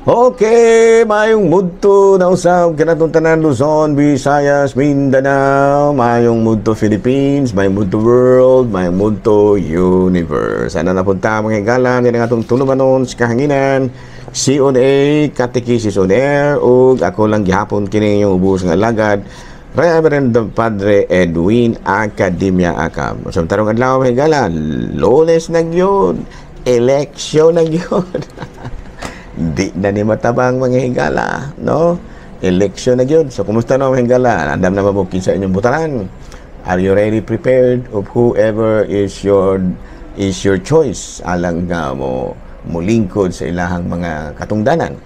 Okay, maayong mudto na usab kanatong tanan, Luzon, Visayas, Mindanao, maayong mudto Philippines, maayong mudto world, maayong mudto universe. Ana na punta, mga higala, din ang atong tulumanon sa kahanginan, CONA, Catechesis on Air, ug ako lang gihapon kini inyong ubos nga alagad, Reverend Padre Edwin Academia Acab. Sa tarong adlaw, mga higala, Lunes na gyud, eleksyon na gyud. Di na ni matabang, mga higala, no? Election na gyud. So kumusta na, mga higala? Andam na mo kinsa inyong butaran? Are you ready, prepared of whoever is your choice alang nga mo mulingkod sa ilahang mga katungdanan?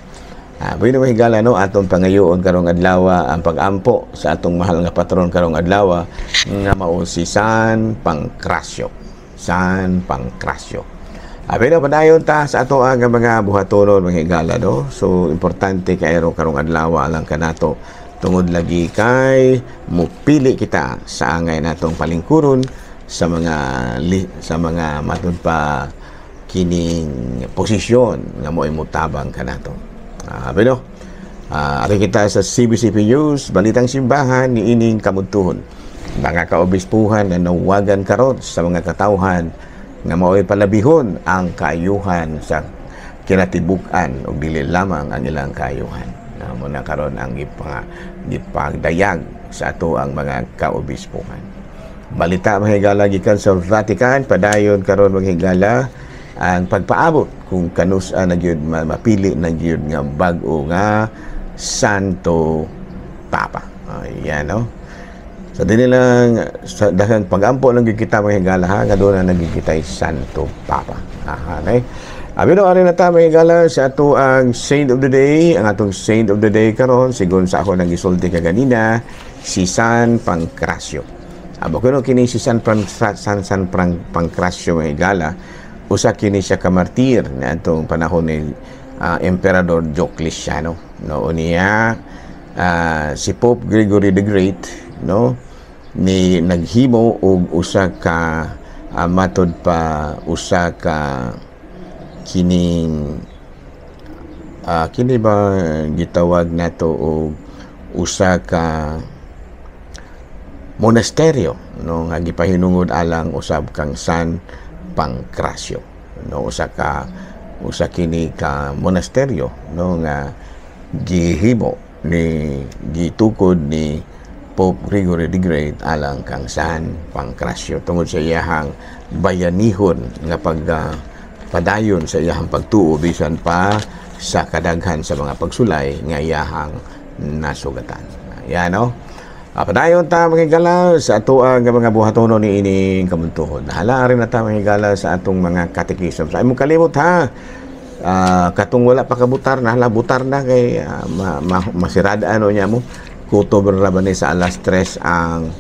Ah, bueno, mga higala, no, atong pangayoon karong adlaw ang pag-ampo sa atong mahal nga patron karong adlaw nga mao si San Pancracio. San Pancracio. Abi na padayon ta sa ato ang mga buhatonon, mga higala, no. So importante kaayo karong adlaw alang kanato tungod lagi kay mupili kita sa angay natong palingkuron sa mga matud pa kining posisyon nga mo'y mutabang kanato. Abi no. Ari kita sa CBCP News, Balitang Simbahan niining kamudtuhon. Mga kaobispuhan na nawagan karon sa mga katawhan nga mao'y palabihon ang kaayuhan sa kinatibuk-an ug dili lamang ang ilang kaayuhan. Na mo na karon ang gipagdayag sa ato ang mga kaobispuhan. Balita, mga higala, gikan sa Vatican, padayon karon, mga higala, ang pagpaabot kung kanusa na gyud mapili na gyud nga bag-o nga Santo Papa. Ayan, no? Sa dinhi lang sa daghang pag-ampo lang gyud kita, mga higala, ha, nga doon na naging kita Santo Papa. Aha, nay. Abi no, ari na ta, mga higala, sa ato ang Saint of the Day, ang atong Saint of the Day karon sigon sa ako nang gisulti kaganina, si San Pancracio. Abo kuno kini si San Pran, San San Pran, Pancracio, mga higala, usa kini siya ka martir na atong panahon ni Emperador Diocletiano. No, unya si Pope Gregory the Great, no, ni naghimo og usa ka matod pa usa ka kining kini ba gitawag nato og usa ka monasteryo, no, nga gipahinungod alang usab kang San Pancracio, no. Usa kini ka monasteryo, no, nga gihimo ni gitukod ni Pope Gregory the Great alang kang San Pancracio tungod sa iyahang bayanihon nga pag padayon sa iyahang pagtuo bisan pa sa kadaghan sa mga pagsulay nga iyahang nasugatan. Yan, no? Padayon ta, mga higala, sa ato ang mga buhatonon ni ining kamuntuhon. Hala rin na ta, mga higala, sa atong mga katekism. Sa imong kalimot ha, katong wala pa kabutar na, hala, butar na kay masirada ano niya mo. Kutob ra ba ni sa alas 3 ang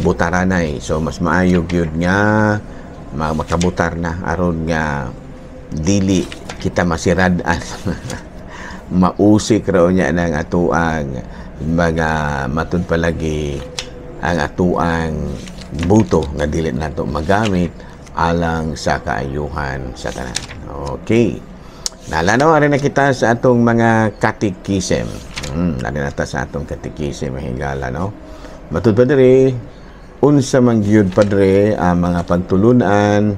butaranay. So mas maayo gyud nga makabutar na aron nga dili kita masirad-an. Mausik raw niya ng atuang mga matud palagi ang atuang buto nga dili nato magamit alang sa kaayuhan sa tanan. Okay. Nalanaw rin na kita sa atong mga katikisem. Nari na ta sa atong katikisem, mahigala, no? Matud pa diri, unsa man gyud, Padre, ang mga pagtulunan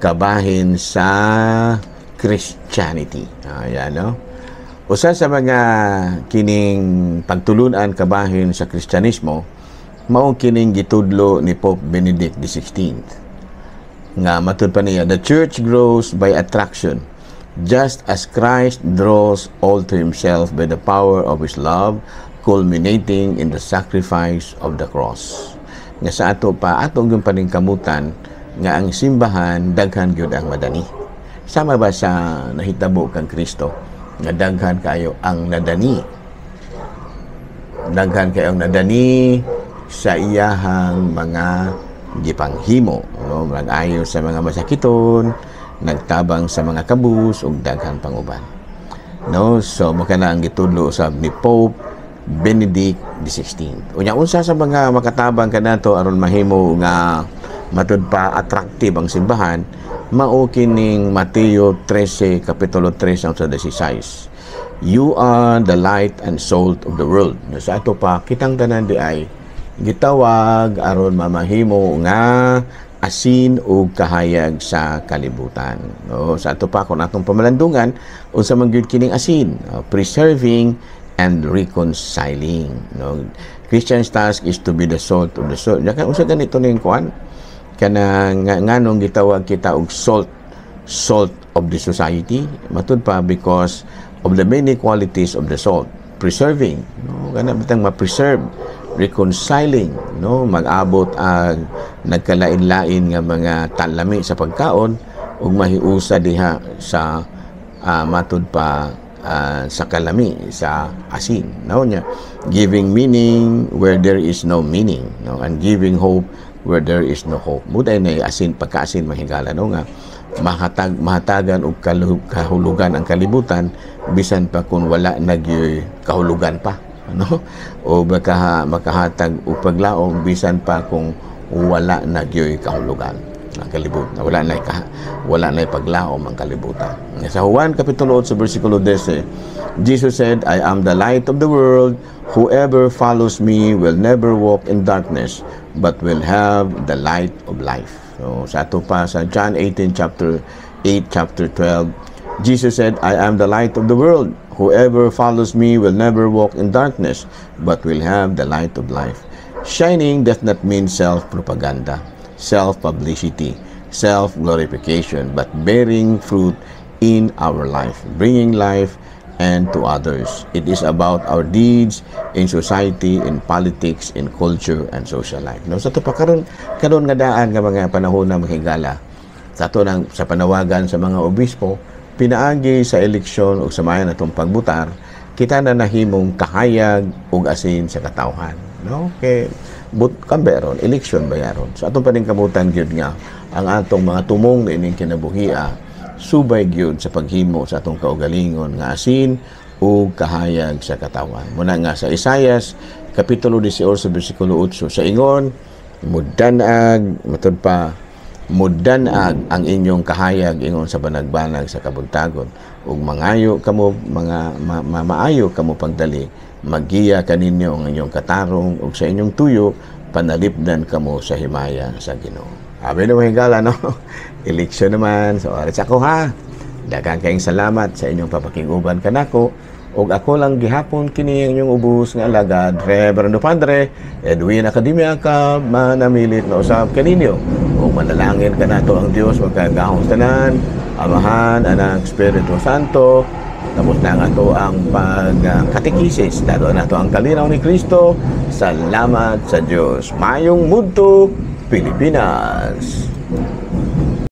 kabahin sa Christianity? Ayan, no? Usa sa mga kining pagtulunan kabahin sa Kristyanismo mao kining gitudlo ni Pope Benedict XVI nga matud pa niya, "The Church grows by attraction, just as Christ draws all to himself by the power of his love, culminating in the sacrifice of the cross." Nga sa ato pa, ato gyud paningkamutan nga ang simbahan daghan gyud ang madani. Sama ba sa nahitabo kang Kristo nga daghan kayo ang nadani. Daghan kayo ang nadani sa iyahang mga gipanghimo, no, nag-ayo sa mga masakiton, nagtabang sa mga kabus ug daghan pang uban, no. So mao kana ang gitudlo usab ni Pope Benedict XVI. Unya unsa sa mga makatabang kanato aron mahimo nga Matud pa attractive ang simbahan mao kining Mateo 13, kapitulo 3 ang sa 16, "You are the light and salt of the world." Sa ato pa, kitang tanan di ay gitawag aron mamahimo nga asin ug kahayag sa kalibutan. No, sa ato pa, kung atong pamalandungan unsa man gyud kining asin, preserving and reconciling. No, Christian's task is to be the salt of the soil. Kaya unsa ganito ning kuan? Kana nganong gitawag kita og salt of the society? Matud pa because of the many qualities of the salt. Preserving, no, kana bitang ma-preserve, reconciling, no, mag-abot ang nagkalain-lain nga mga talami sa pagkaon ug mahiusa diha sa matud pa sa kalami sa asin, no, nya giving meaning where there is no meaning, no, and giving hope where there is no hope. Muday na asin, pagkaasin, mahigala, no, nga mahatagan og kahulugan ang kalibutan bisan pa kung wala na kahulugan pa, ano, o baka makahatag og paglaom bisan pa kung wala na gyoy kahulugan ang kalibutan, wala na paglaom ang kalibutan. Sa Juan kapitulo 8 bersikulo 10, Jesus said, "I am the light of the world. Whoever follows me will never walk in darkness but will have the light of life." So sa ato pa, sa John 18 chapter 8 chapter 12, Jesus said, "I am the light of the world. Whoever follows me will never walk in darkness, but will have the light of life." Shining does not mean self-propaganda, self-publicity, self-glorification, but bearing fruit in our life, bringing life and to others. It is about our deeds in society, in politics, in culture, and social life. No, sa ato pa karon karon nga daan nga mga panahon na, mahigala, sa ato nang sa panawagan sa mga obispo pinaagi sa eleksyon o sa mayan atong pagbutar, kita na nahimong kahayag ug asin sa katawhan, no, kay but kamberon eleksyon bayaron. So atong paningkamutan gyud nga ang atong mga tumong niining kinabuhia subay gyud sa paghimo sa atong kaugalingon nga asin ug kahayag sa katawan. Muna nga sa Isaias kapitulo 18 bersikulo 8, sa ingon mudanag, matud pa mudanag ang inyong kahayag ingon sa banagbanag sa kabuntagon ug mangayo kamo mga maayo kamo pagdali, magiya kaninyo ang inyong katarong ug sa inyong tuyo panalipdan kamo sa himaya sa Ginoo. Abi na, higala, no, eleksyon naman. So aris ako ha, daghang kayong salamat sa inyong papakiguban kanako ug ako lang gihapon kini ang inyong ubos nga alagad, Reverendo Padre Edwin Academia, ka manamilit na usab kaninyo ug manalangin kanato ang Dios magkagahom tanan, Amahan, Anak, Espiritu Santo. Tapos na nga to ang pagkatekisis. Lalo na to ang kalinaw ni Kristo. Salamat sa Diyos. Mayong mudto, Pilipinas.